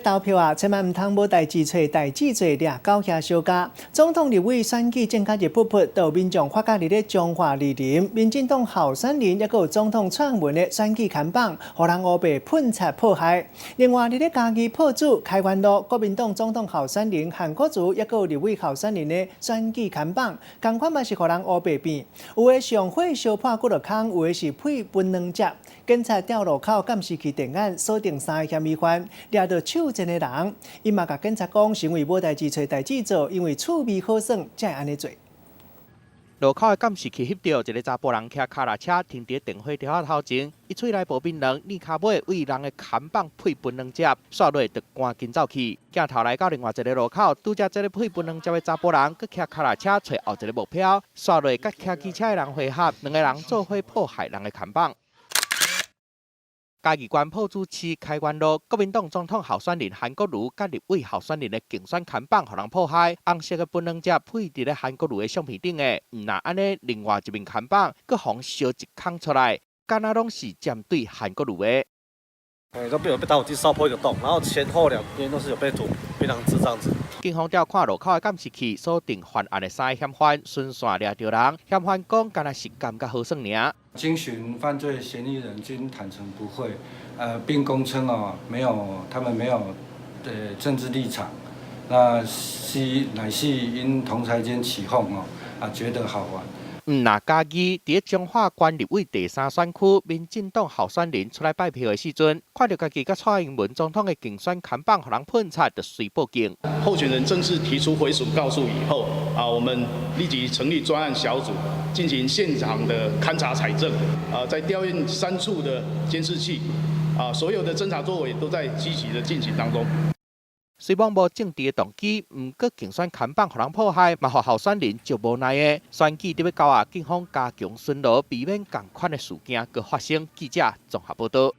投票啊，千萬毋通無代誌揣代誌做，掠狗仔相加。總統立委選舉正較熱撲撲，都有民眾發覺佇咧彰化士林，民進黨候選人抑閣有總統蔡英文的選舉看板，予人烏白噴漆破壞。另外，佇咧嘉義朴子開源路，國民黨總統候選人韓國瑜抑閣有立委候選人的選舉看板，仝款嘛是予人烏白變。有的上火燒破幾落空，有的是噴檳榔汁。警察調路口監視器電眼鎖定三个嫌疑犯，掠著手賤的人。伊嘛共警察講，是因為無代誌揣代誌做，因為趣味好耍才會按呢做。路口的監視器翕著一个查埔人騎跤踏車停佇電火柱仔頭前，伊喙內無檳榔，躡跤尾對人的看板噴檳榔汁，煞落就趕緊走去。鏡頭來到另外一个路口，拄才這个噴檳榔汁的查埔人，閣騎跤踏車揣後一个目標，煞落佮騎機車的人會合，兩个人做伙破壞人的看板。嘉義縣朴子市開源路，國民黨總統候選人韓國瑜佮立委候選人的競選看板，予人破壞，紅色的檳榔汁噴佇咧韓國瑜的相片頂的，毋但按呢，另外一面看板閣予燒一空出來，敢若攏是針對韓國瑜的。欸，都被有被打火機燒破一個洞，然後前後兩邊都是有被塗檳榔汁這樣子。警方調看路口的監視器，鎖定犯案的三个嫌犯，循線掠著人。嫌犯講，敢若是感覺好耍爾。經詢犯罪嫌疑人均坦誠不諱，並供稱哦，沒有，他們沒有的政治立場，那是乃是因同儕間起哄哦，啊，覺得好玩。毋但嘉義，佇彰化縣立委第三選區，民進黨候選人出來拜票的時陣，看著家己佮蔡英文總統的競選看板予人噴漆，就隨報警。候選人正式提出毀損告訴以後，啊，我們立即成立專案小組，進行現場的勘查採證，啊，在調用三處的監視器，啊，所有的偵查作為都在積極的進行當中。雖罔無政治的動機，毋過競選看板予人破壞，嘛予候選人足無奈的。選舉佇欲到啊，警方加強巡邏，避免仝款的事件閣發生。記者綜合報導。